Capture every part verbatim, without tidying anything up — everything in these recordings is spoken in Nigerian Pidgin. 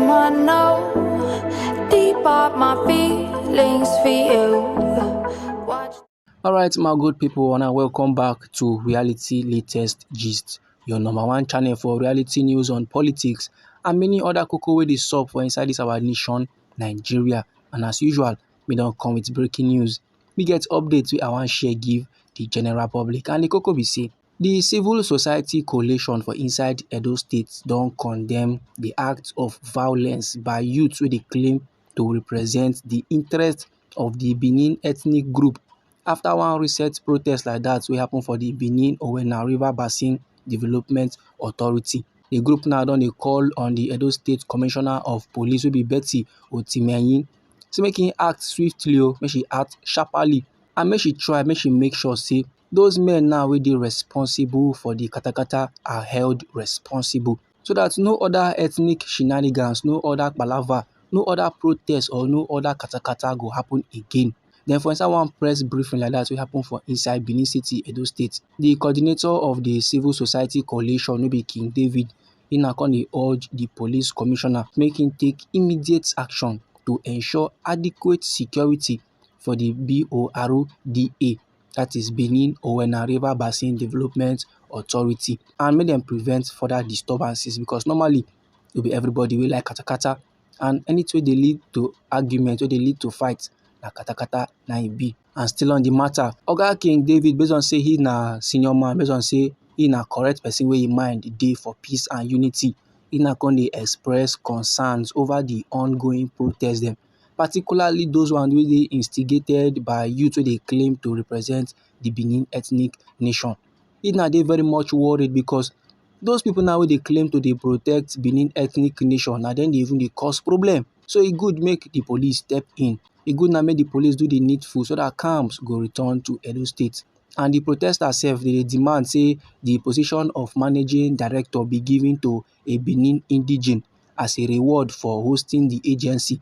I know deep up my feelings for you. Watch. All right, my good people, and welcome back to Reality Latest Gist, your number one channel for reality news on politics and many other koko wey dey sup for inside this our nation, Nigeria. And as usual, we don come with breaking news. We get updates wey I wan share give the general public. And the koko be say, the Civil Society Coalition for inside Edo State don condemn the act of violence by youth wey dey claim to represent the interest of the Benin ethnic group after one recent protest like that wey happen for the Benin Owena River Basin Development Authority. The group now don dey call on the Edo State Commissioner of Police wey be Betty Otimeyin, say make im act swiftly o, make she act sharply, and make she try, make she make sure say those men now wey dey responsible for the katakata are held responsible, so that no other ethnic shenanigans, no other palava, no other protest or no other katakata go happen again. Then for inside one press briefing like that wey happen for inside Benin City, Edo State, the coordinator of the Civil Society Coalition wey be King David, he na come dey urge the police commissioner make him take immediate action to ensure adequate security for the B O R D A, that is Benin Owena River Basin Development Authority, and make dem prevent further disturbances, because normally e be everybody wey like katakata, and anything wey dey lead to argument, wey dey lead to fight, na katakata na e be. And still on the matter, Oga King David, based on say he na senior man, based on say he na correct person wey him mind dey for peace and unity, he na come dey express concerns over the ongoing protest dem, particularly those ones wey dey instigated by youth wey dey claim to represent the Benin ethnic nation. He na dey very much worried because those people now wey dey claim to dey protect Benin ethnic nation, na dem dey even dey cause problem. So e good make the police step in. E good na make the police do the needful so that calms go return to Edo State. And the protesters sef, they dey demand say the position of managing director be given to a Benin indigene as a reward for hosting the agency.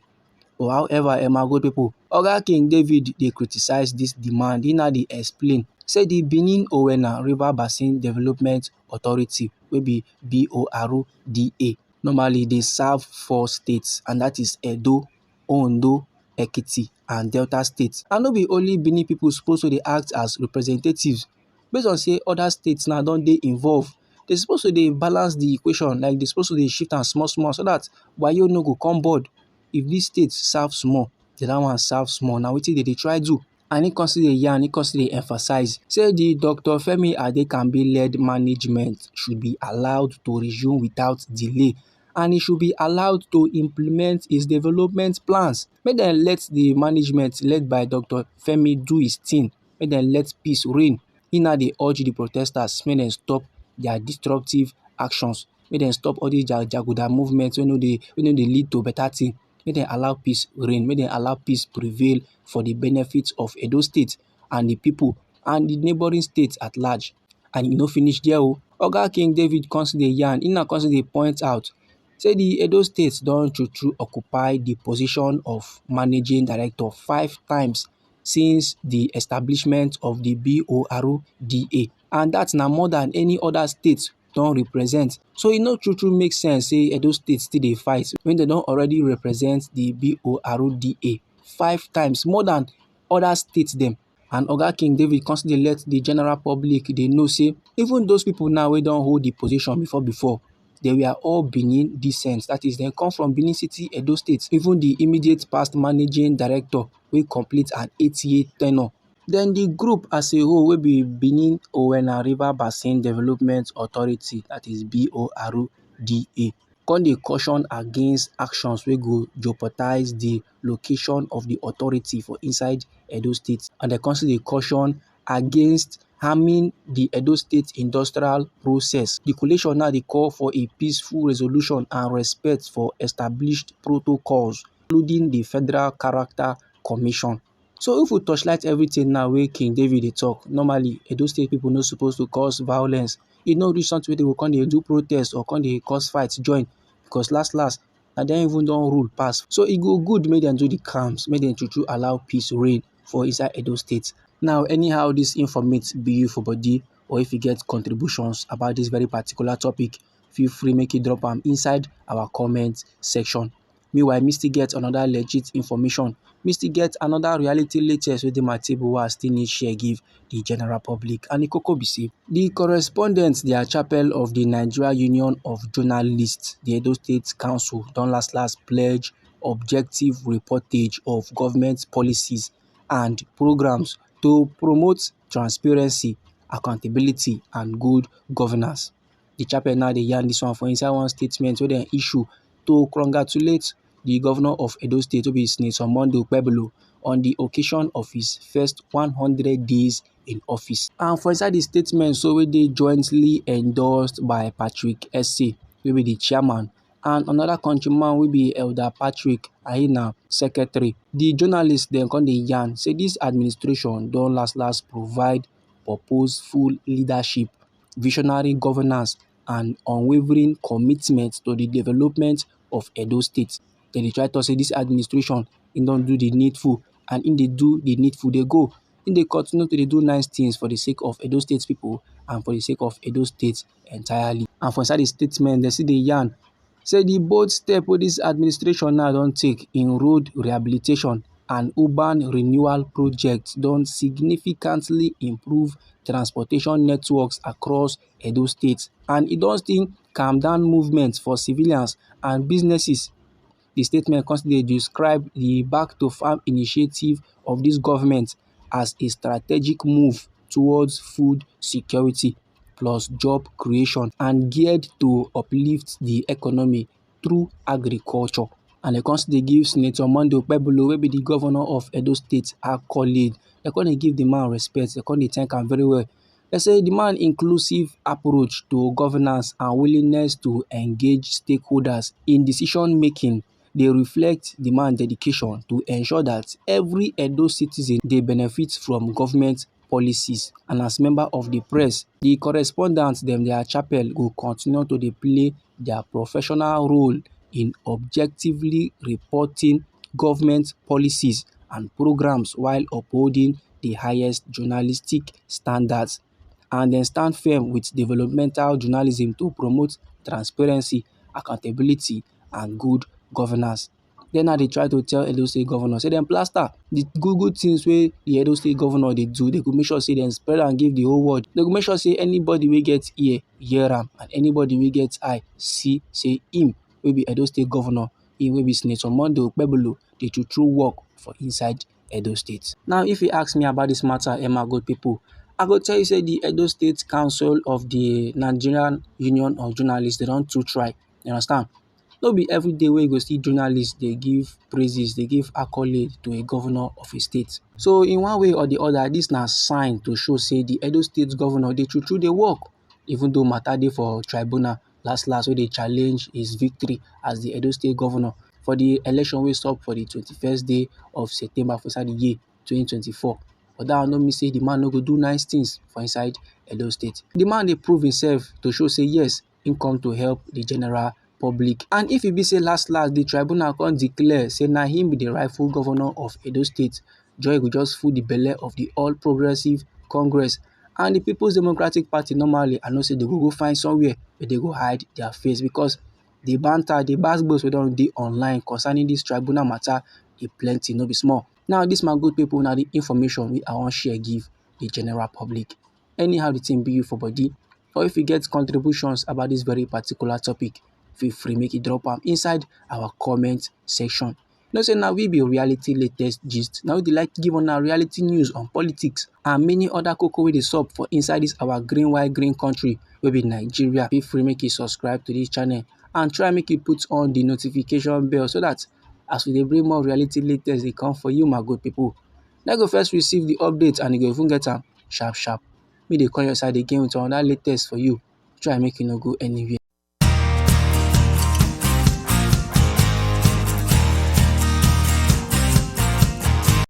But however, eh, my good people, Oga King David dey criticize this demand. He now dey explain say the Benin Owena River Basin Development Authority, wey be B O R D A, normally dey serve four states, and that is Edo, Ondo, Ekiti, and Delta State. And no be only Benin people suppose to dey act as representatives. Based on say other states now don dey involved, they suppose to dey balance the equation, like they suppose to dey shift am small small, so that wayo no go come board. If this state serve small, the other one serve small. Na wetin they dey try do. And he come still dey yarn, he come still dey emphasize say the Doctor Femi Adekambi led management should be allowed to resume without delay, and he should be allowed to implement his development plans. Make dem let the management led by Doctor Femi do his thing. Make dem let peace reign. He now dey urge the protesters make dem stop their disruptive actions. Make dem stop all these ja-, jaguda movements wey no dey, wey no dey lead to better thing. Make dem allow peace reign. Make dem allow peace prevail for the benefit of Edo State and the people and the neighboring states at large. And e no finish there o. Oga King David come still dey yarn, he na come still dey point out say the Edo State don true true occupy the position of managing director five times since the establishment of the B O R D A, and that na more than any other state don represent. So e no true true make sense say Edo State still dey fight when they don already represent the B O R D A five times more than other states dem. And Oga King David come still dey let the general public dey know say even those people now wey don hold the position before before, they were all Benin descent. That is, they come from Benin City, Edo State. Even the immediate past managing director wey complete an eight-year tenure. Then the group as a whole wey be Benin Owena River Basin Development Authority, that is B O R D A, come dey caution against actions wey go jeopardize the location of the authority for inside Edo State. And they come still dey caution against harming the Edo State industrial process. The coalition now dey call for a peaceful resolution and respect for established protocols, including the Federal Character Commission. So if we torchlight everything now wey King David dey talk, normally Edo State people no suppose to cause violence. E no reach something wey they go come dey do protest or come dey cause fight join, because last last, na dem even don rule pass. So e go good make dem do the calms, make dem true true allow peace reign for inside Edo State. Now, anyhow this informate be you for body, or if you get contributions about this very particular topic, feel free make you drop am inside our comment section. Meanwhile, me still get another legit information. Me still get another reality latest wey dey my table wey I still need share give the general public. And the koko be say, the correspondent, their chapel of the Nigeria Union of Journalists, the Edo State Council, don last last pledge objective reportage of government policies and programs to promote transparency, accountability, and good governance. The chapel now dey yarn this one for inside one statement wey dem issue to congratulate the governor of Edo State, wey be Senator Monday Okpebholo, on the occasion of his first one hundred days in office. And for inside the statement so, wey dey jointly endorsed by Patrick Esse, wey be the chairman, and another countryman wey be Elder Patrick Aina, secretary, the journalist dem come dey yarn say this administration don last last provide purposeful leadership, visionary governance, and unwavering commitment to the development of Edo State. Dem dey try talk say this administration, e don do the needful, and e dey do the needful dey go. E dey continue to dey do nice things for the sake of Edo State people and for the sake of Edo State entirely. And for inside the statement, dem still dey yarn say the bold step wey this administration now don take in road rehabilitation and urban renewal projects don significantly improve transportation networks across Edo State, and e don still calm down movement for civilians and businesses. The statement come still dey describe the Back to Farm initiative of this government as a strategic move towards food security plus job creation and geared to uplift the economy through agriculture. And dem come still dey give Senator Monday Okpebholo, wey be the governor of Edo State, accolade. Dem come dey give the man respect. Dem come dey thank am very well. Dem say the man inclusive approach to governance and willingness to engage stakeholders in decision making dey reflect the man dedication to ensure that every Edo citizen dey benefit from government policies. And as member of the press, the correspondents dem, their chapel go continue to dey play their professional role in objectively reporting government policies and programs while upholding the highest journalistic standards. And dem stand firm with developmental journalism to promote transparency, accountability, and good governance. Dem now dey try to tell Edo State governor say dem plaster the good good things wey the Edo State governor dey do. Dem go make sure say dem spread am give the whole world. Dem go make sure say anybody wey get ear hear am, and anybody wey get eye see say him wey be Edo State governor, him wey be Senator Monday Okpebholo, dey true true work for inside Edo State. Now, if you ask me about this matter, eh, my good people, I go tell you say the Edo State Council of the Nigerian Union of Journalists, dem don too try. You understand? No be every day wey you go see journalists dey give praises, dey give accolade to a governor of a state. So in one way or the other, this na sign to show say the Edo State governor dey true true dey work, even though matter dey for tribunal last last wey dey challenge his victory as the Edo State governor for the election wey stop for the twenty-first day of September for inside the year twenty twenty-four. But that one no mean say the man no go do nice things for inside Edo State. The man dey prove himself to show say yes, he come to help the general public. And if e be say last last the tribunal come declare say na him be the rightful governor of Edo State, joy go just full the belle of the All Progressive Congress and the People's Democratic Party. Normally, I know say dem go go find somewhere where dem go hide their face, because the banter, the gbas gbos wey don dey online concerning this tribunal matter, e plenty, no be small. Now, this, my good people, na the information wey I wan share give the general public. Anyhow the thing be you for body, or if you get contributions about this very particular topic, feel free make you drop am inside our comment section. You know say na we be reality latest gist. Na we dey like give una reality news on politics and many other koko wey dey sup for inside this our green white green country wey be Nigeria. Feel free make you subscribe to this channel and try make you put on the notification bell, so that as we dey bring more reality latest dey come for you, my good people, na go first receive the update and you go even get am sharp sharp. Me dey come your side again with another latest for you. Try make you no go anywhere.